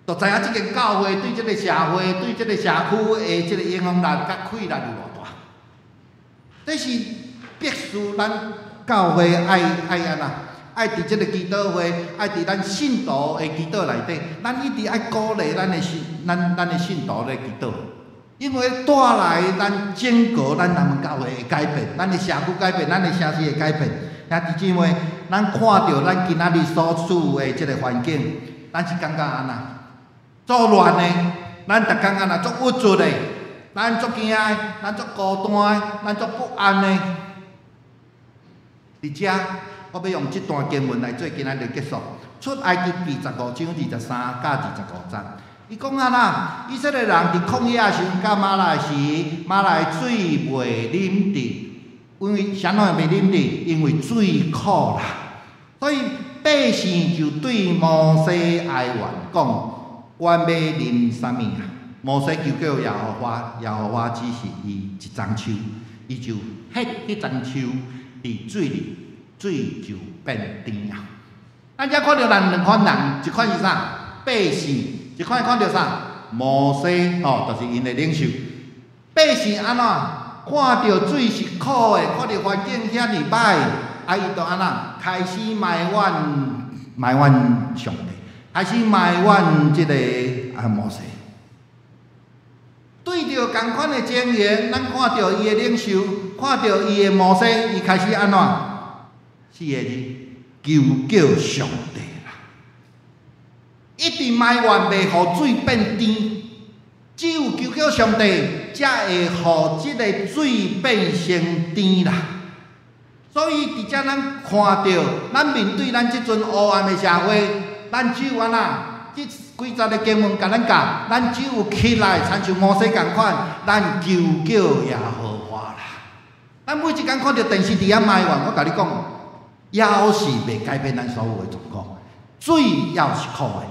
[SPEAKER 2] 就知影這間教會對這个社會、對這个社區的這个影響力佮氣力有偌大。這是必須咱教會愛愛按怎？愛佇這个祈禱會，愛佇咱信徒的祈禱內底，咱一直愛鼓勵咱的信、咱的信徒咧祈禱，因為帶來咱整個咱南門教會的改變，咱的社區改變，咱的城市的改變。兄弟姊妹，咱看著咱今仔日所處的這个環境，咱是感覺按怎？足亂的，咱逐工按怎足鬱卒的，咱足驚的，咱足孤單的，咱足不安的。佇遮，我欲用這段經文來做今仔日結束。出埃及記15章23佮25節。伊講啊啦，以色列人佇曠野時陣佮瑪拉時，瑪拉的水袂啉得，因為啥物袂啉得？因為水苦啦。所以百姓就對摩西哀怨講：阮欲啉啥物啊？摩西求叫耶和華，耶和華指示伊一欉樹，伊就彼彼欉樹佇水裡，水就變甜啊！咱遮看著人兩款人，一款是啥？百姓，一款看著啥？摩西吼，就是𪜶的領袖。百姓按怎？看著水是苦的，看著環境遐爾歹，啊，伊就按怎？開始埋怨埋怨上帝，開始埋怨這個啊摩西。對著仝款的情形，咱看著伊的領袖，看著伊的摩西，伊開始按怎？四個字，求叫上帝啦！一直埋怨袂予水變甜，只有求叫上帝，才會予這个水變成甜啦。所以佇遮咱看著，咱面對咱這陣黑暗的社會，咱只有按怎？這幾節的經文共咱教，咱只有起來，親像摩西仝款，咱求叫耶和華啦。咱每一工看著電視佇遐埋怨，我共你講，猶是袂改變咱所有的狀況。水猶是苦的。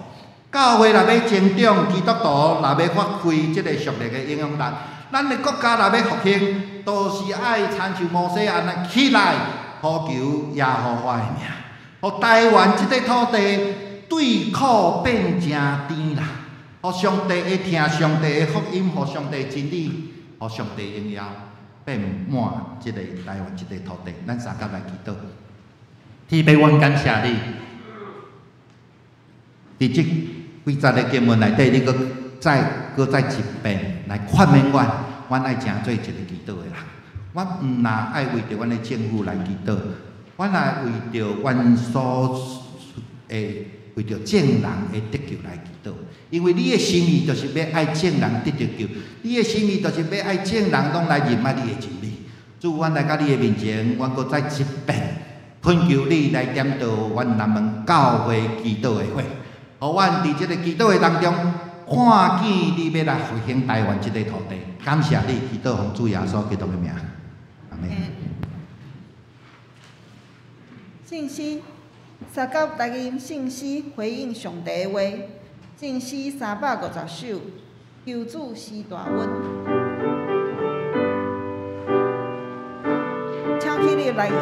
[SPEAKER 2] 教會若欲成長，基督徒若欲發揮這个屬靈的影響力，咱的國家若欲復興，都是愛親像摩西按呢起來，呼求耶和華的名，予台灣這塊土地對苦變成甜啦，予上帝會聽上帝的福音，予上帝的真理，予上帝榮耀變滿這个台灣這塊土地。咱三甲來祈禱，天父，阮感謝你，佇這幾節的經文內底，你閣再閣再一遍來勸勉阮，阮愛成做一个祈禱的人。阮毋若愛為著阮的政府來祈禱，阮愛為著阮所會為著眾人的得救來祈禱。因為你的心意就是欲愛眾人得著救，你的心意就是欲愛眾人攏來認捌你的真理。主，阮來到你的面前，阮閣再一遍懇求你來點著阮南門教會祈禱的火，予阮佇這个祈禱的當中，看見你欲來復興台灣這个土地。感謝你，祈禱奉主耶穌基督的名，阿們。
[SPEAKER 1] 信息，相佮來吟聖詩回應上帝的話，聖詩350首，求主施大恩。請起立來吟。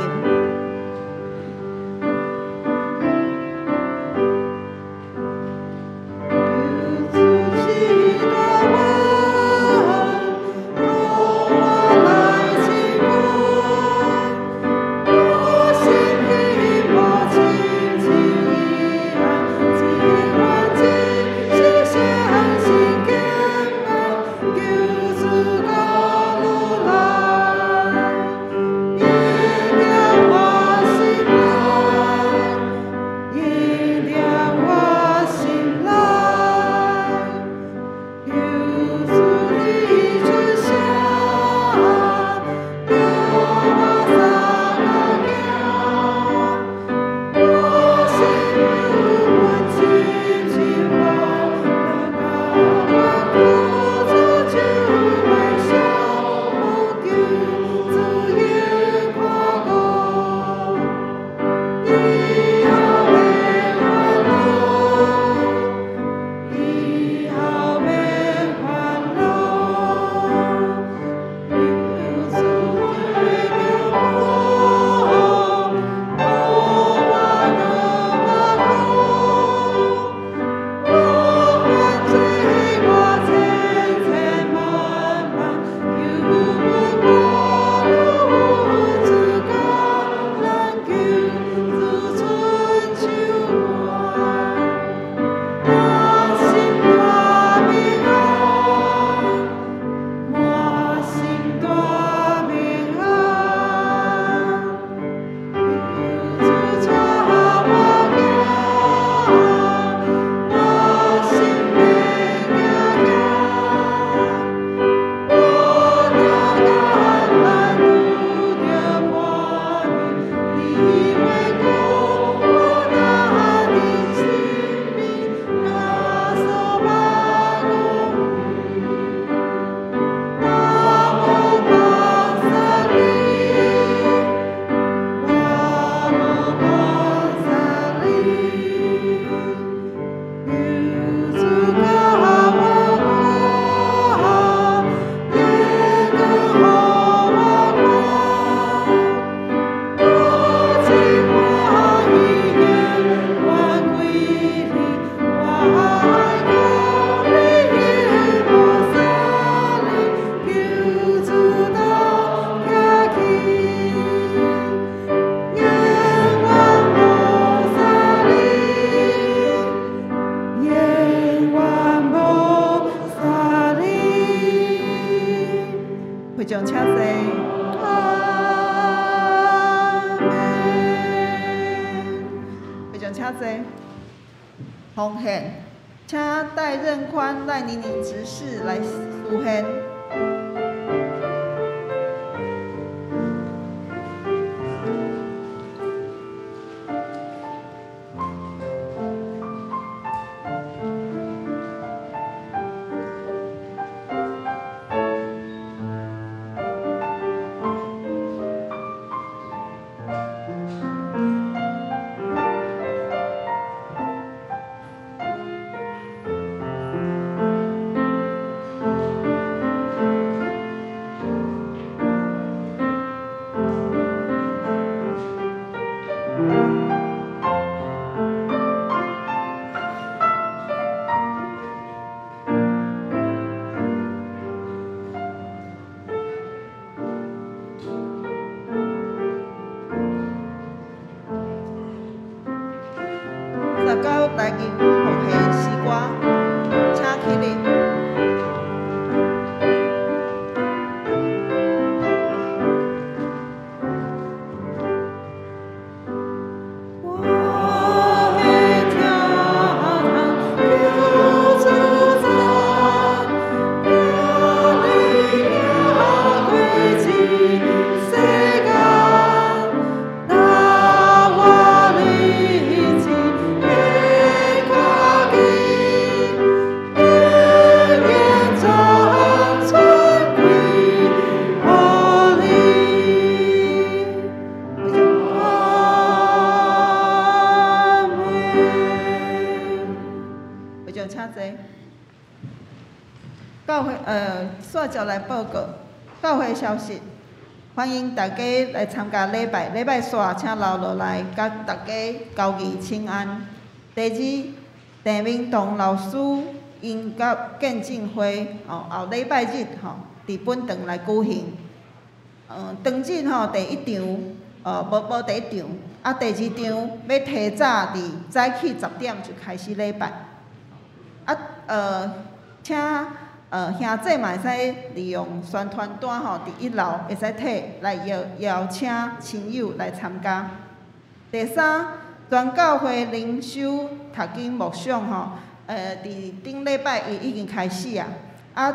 [SPEAKER 1] 求主愛顧你的無沙你，求主倒徛去，永遠無沙你，永遠無沙你。會眾請坐。阿們。會眾請坐。奉獻，請戴任寬、賴妮妮執事來司獻。19台語奉獻詩歌，請起立。我的疼求主赞，疼你行過這世間，若我離這的困境，永遠將尊貴予你。阿們。會眾請坐。教會煞接來報告教會消息，歡迎大家來參加禮拜，禮拜煞請留落來，佮大家交誼請安。第二，鄭明堂老師𪜶佮見證會，吼，後禮拜日吼，佇本堂來舉行。當日吼第一場，無第一場，啊，第二場欲提早佇早起10點就開始禮拜。啊，請兄姊嘛會使利用宣傳單吼，佇一樓會使摕來邀邀請親友來參加。第三，全教會靈修讀經默想吼，佇頂禮拜一已經開始啊。啊，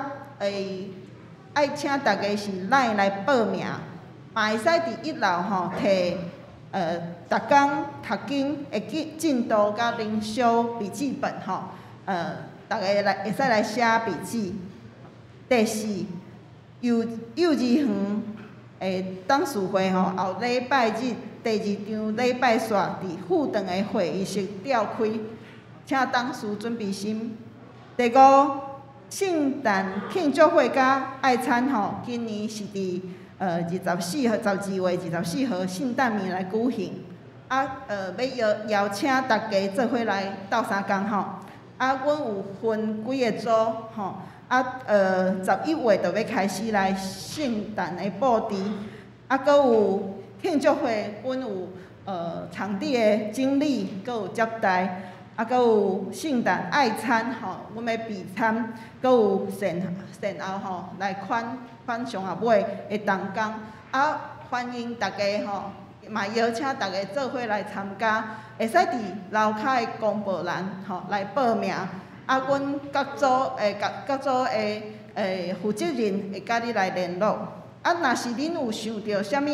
[SPEAKER 1] 愛請大家是 LINE 來報名，嘛會使佇一樓吼摕逐工讀經的進進度佮靈修筆記本吼，逐家來會使來寫筆記。第四，幼幼稚園的董事會吼，後禮拜日第二場禮拜煞佇副堂的會議室召開，請董事準備心。第五，聖誕慶祝會佮愛餐吼，今年是佇24號、12月24號聖誕暝來舉行。啊，欲邀邀請大家做伙來鬥相共吼。啊，阮有分幾个組吼。啊，11月就欲開始來聖誕的布置。啊，閣有慶祝會，阮有場地的整理，閣有接待。啊，閣有聖誕愛餐吼，阮欲備餐，閣有善善後吼來款款上後尾的同工。啊，歡迎大家吼，嘛邀請大家做伙來參加，會使佇樓跤的公報欄吼來報名。啊，阮各組的各各組的負責人會佮你來聯絡。啊，若是恁有想著啥物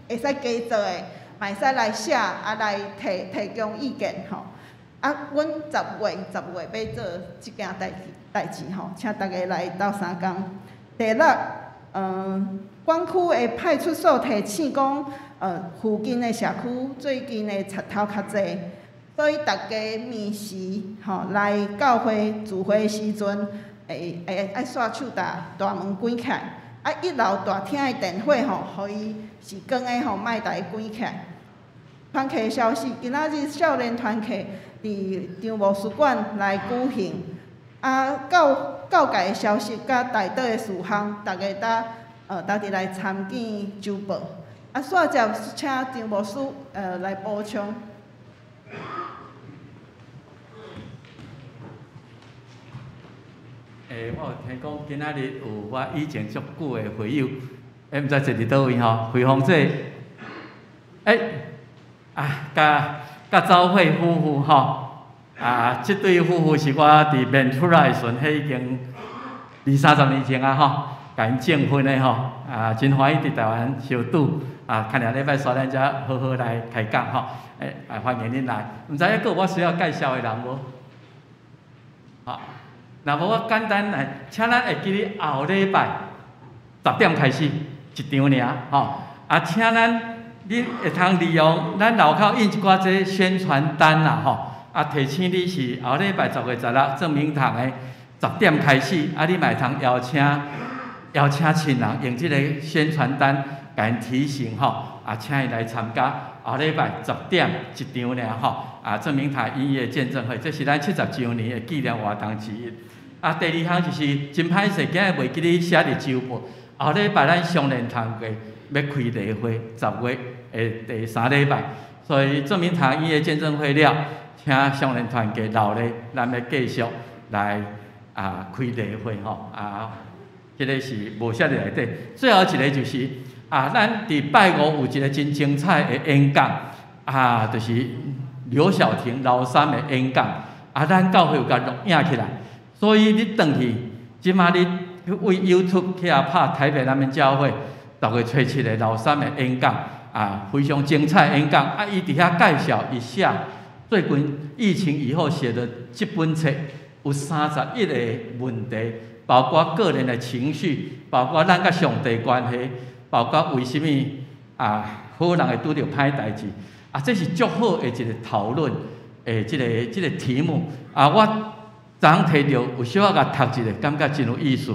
[SPEAKER 1] 會使加做的，嘛會使來寫啊，來提提供意見吼。啊，阮十月十月欲做這件代誌代誌吼，請大家來鬥相共。第六，管區的派出所提醒講，附近的社區最近的賊偷較濟，所以大家暝時吼來教會聚會的時陣，會會愛煞手罩大門關起來。啊，一樓大廳的電火吼，予伊是光的吼，莫共伊關起來。團契的消息，今仔日少年團契佇張牧師館來舉行。啊，教教界的消息佮代禱的事項，逐家搭佇來參見周報。啊，煞接請張牧師來補充。
[SPEAKER 3] 欸，我有聽講今仔日有我以前足久的會友，欸，毋知坐佇佗位吼？惠芳姐，欸，啊，佮走會夫婦吼，啊，這對夫婦是我佇面出來的時陣，彼已經二三十年前啊吼，共𪜶證婚的吼，啊，真歡喜佇台灣相拄，啊，牽兩禮拜煞咱才好好來開講吼，欸，啊，歡迎恁來，毋知猶閣有我需要介紹的人無？好。若無我簡單來，請咱會記得後禮拜十點開始一場爾吼，啊，請咱恁會通利用咱樓口印一寡這宣傳單啦吼，啊，提醒你是後禮拜10月16正明堂的十點開始，啊，你嘛會通邀請邀請親人用這个宣傳單，共𪜶提醒吼，啊，請伊來參加後禮拜十點一場爾吼，啊，正明堂音樂見證會，這是咱70週年的紀念活動之一。啊，第二項就是真歹勢，今日袂記得寫佇週報。後禮拜咱雙連堂會欲開例會，10月的第三禮拜，所以正明堂音樂見證會了，請雙連團契留咧，咱欲繼續來啊開例會吼啊，這个是無寫佇內底。最後一个就是啊，咱佇拜五有一個真精彩的演講，啊，就是劉曉婷老三的演講，啊，咱教會有共錄影起來。所以你轉去，這馬你為 YouTube 去遐拍台北南門教會，10月初7的老三的演講，啊，非常精彩演講。啊，伊佇遐介紹伊寫最近疫情以後寫的這本冊，有31個問題，包括個人的情緒，包括咱佮上帝關係，包括為啥物啊好人會拄著歹代誌，啊，這是足好的一個討論的這個題目。啊，我昨昏提著有小可共讀一下，感覺真有意思。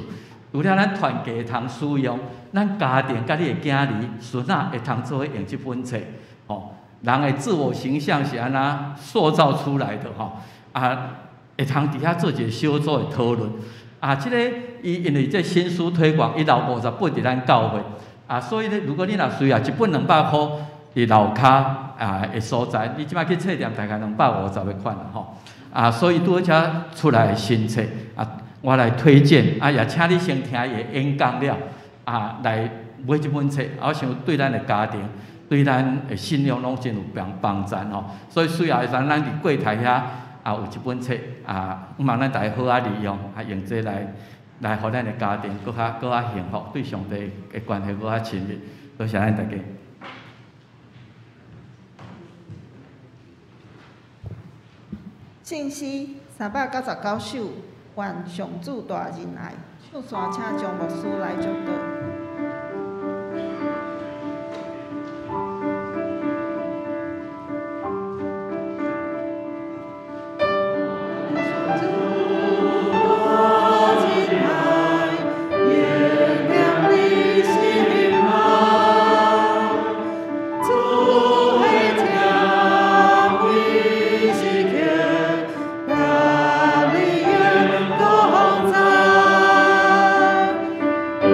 [SPEAKER 3] 除了咱團契會通使用，咱家庭佮你的囝兒、孫仔會通做伙用這本冊。吼，人的自我形象是按怎塑造出來的吼？啊，會通佇遐做一個小組的討論。啊，這個伊因為這新書推廣，伊留50本佇咱教會。啊，所以咧，如果你若需要一本200箍，佇樓跤啊的所在，你這擺去冊店大概250的款啦吼。啊，所以拄好才出來新冊啊，我來推薦啊，也請你先聽伊的演講了啊，來買這本冊，啊，我想對咱的家庭、對咱的信仰攏真有幫幫助吼。所以需要的時陣，咱佇櫃檯遐啊有這本冊啊，希望咱大家好好利用啊，用這來來予咱的家庭閣較閣較幸福，對上帝的關係閣較親密。多謝咱大家。
[SPEAKER 1] 聖詩399首，願上主大仁愛。唱煞請張牧師來祝禱。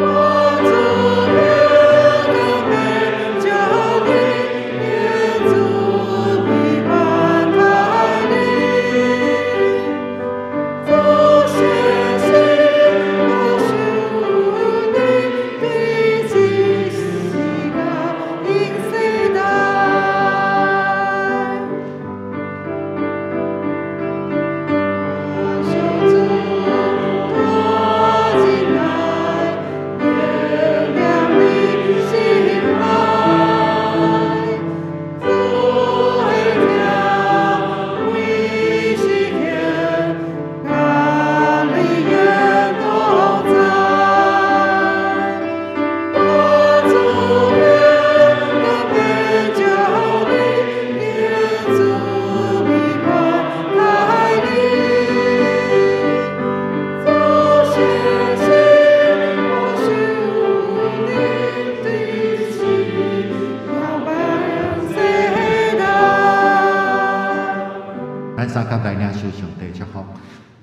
[SPEAKER 4] 我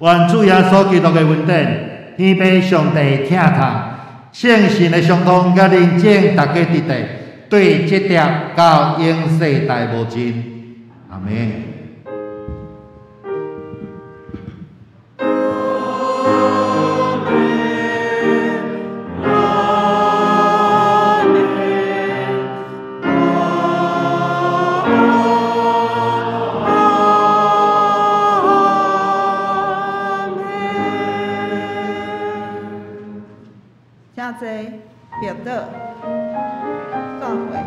[SPEAKER 2] 願主耶穌基督的恩典，天父上帝疼痛，聖神的相通佮臨在逐家佇地，對這疊到永世代無盡。阿們。
[SPEAKER 1] 請坐，默禱，散會。